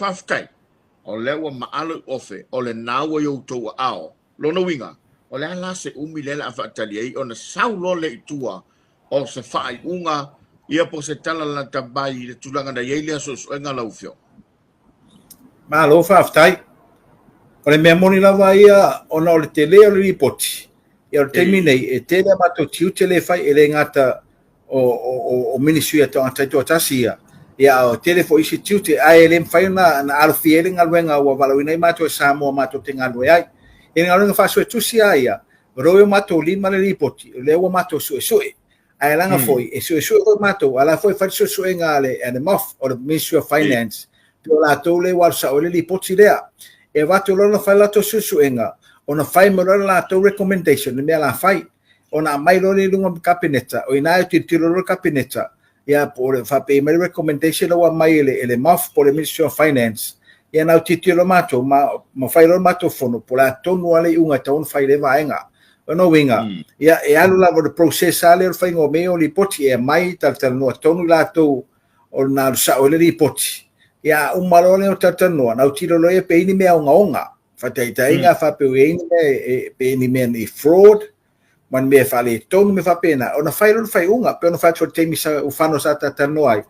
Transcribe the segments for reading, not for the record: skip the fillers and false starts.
Faafetai, o lea ua maalo i ofe, o lena ua i outou aao. Lona uiga, o le a la se umi lea o le a faatali ai ona sau loa lea i tua o se faaiuga ia po o se tala lata mai i le tulaga na i ai lea suesuega lau Afioga? Malo faafetai. O le mea moni lava ia ona o le tele o le lipoti, ia o le taimi nei e tele a matou tiute lea e fai, e le gata o Ministry a tagata taitoatasi ia, ia a o tele foi isi tiute, ae le mafai ona alofia ai le galuega ua valaauina ai matou e Samoa matou te galulue ai. I le galuega faasuetusi lava ia, o lea ua i o matou lima le lipoti, o lea ua matou suesue. Ae leaga foi, e suesue foi matou, a o la foi e fai le suesuega a le MOF, o le Ministry of Finance, pei o latou lea ua alu sao ai le lipoti lea. E avatu loa ona fai le latou suesuega, ona fai mai loa le latou recommendation, le mea o le a fai. Ona aumai loa lea i luga o le Kapeneta, o i ina e tilotilo loa le Kapeneta, ia po o le faapei mai le recommendation lea ua aumai e le MOF po o le Ministry of Finance, ia na tilotilo loa matou ma fai loa le matou fono, po o le a tonu lava le iuga e tatau ona fai i lea vaega. O lona uiga, ia e alu lava le process lava lea o le faiga o mea ia o lipoti, e aumai talatalanoa tonu i latou o na alu sao ai le lipoti, ia a uma loa lea o talatalanoa, na autilo loa ia pe i ai ni mea ogaoga, faataitaiga faapea ua i ai ni mea pe ni mea ni fraud, ma ni mea faaletonu mea faapena, ona fai loa le faaiuga, pei ona fai atu i le taimi sa ua fano sa talatalanoa ai.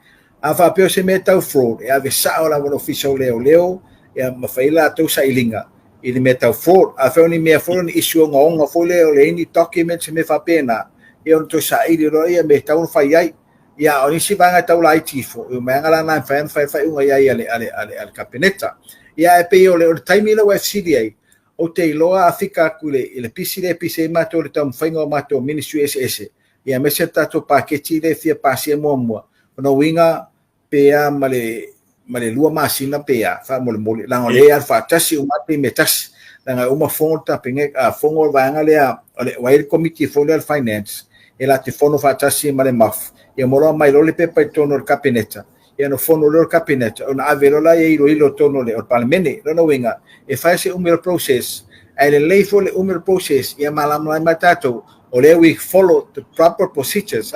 A faapea o se mea tau fraud, e ave sao lava i le Ofisa o Leoleo, ia ma fai ai latou sailiga i le mea tau fraud. A faapea o ni mea foi o ni issue ogaoga foi lea o leai ni documents mea faapena, ia ona toe saili loa lea ia mea e tatau ona fai ai. Ia, a o nisi vaega e tau laiti ifo, o vaega la na e mafai ona fai le faaiuga i ai a le Kapeneta. Ia, ae pei o le taimi lea ua e fesili ai, ou te iloa a fika atu i le pisi lea e pisi ai matou i le taumafaiga o matou ministry eseese, ia aemaise le tatou paketi lea e fia pasia muamua. O lona uiga, pe a ma le 2 masina pe a, faamolemole, leaga o lea e alu faatasi uma lava taimi e tasi. Leaga e uma fono le Kapeneta, fono le vaega lea, ua i ai le komiti foi lea o le Finance, e latou te fono faatasi ma le MOF, ia ma loa aumai loa le pepa i totonu o le Kapeneta, ia ona fono lea o le Kapeneta, ona ave loa lea iloilo i totonu o le Palemene. Lona uiga, e fai se umi o le process, ae lelei foi le umi o le process, ia malamalama ai tatou, o lea we follow the proper procedures,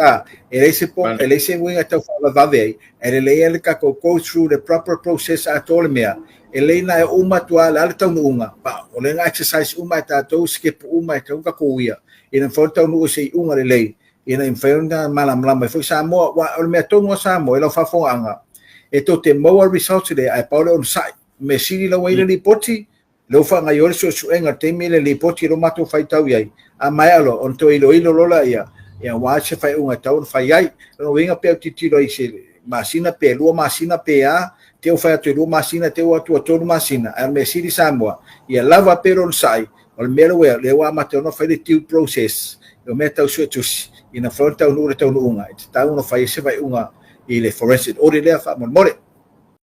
e leai se po, e leai se uiga tau faavavave ai, ae lelei le tatou go through the proper process atoa le mea, e lelei na e uma atu lava le a le taunuuga, o lea na exercise uma e tatou, step uma e tatau ona tatou uia, ina mafai ona taunuu i se iuga lelei, ina ia mafai ona malamalama ai foi Samoa. Aua o le mea tonu a Samoa i lau faafofogaaga, e tou te maua results lea, ae pau le onosai. O mea sili la ua i ai le lipoti, lea ua faagaoioi le suesuega i le taimi le lipoti lea ua matou faitau i ai, a maea loa, ona toe iloilo loa laia, ia aua se faaiuga e tatau ona fai ai. O lona uiga pe autilotilo ai i se masina pe 2 masina pe a, te ua fai atu e 2 masina, te ua atu ua 3 masina, ae o le mea sili Samoa, ia lava pea le onosai, o le mea lea ua amata ona fai le due process, o mea tau suetusi, ina mafai ona taunuu le taunuuga, e tatau ona fai ai se faaiuga i le forensic audit lea faamolemole.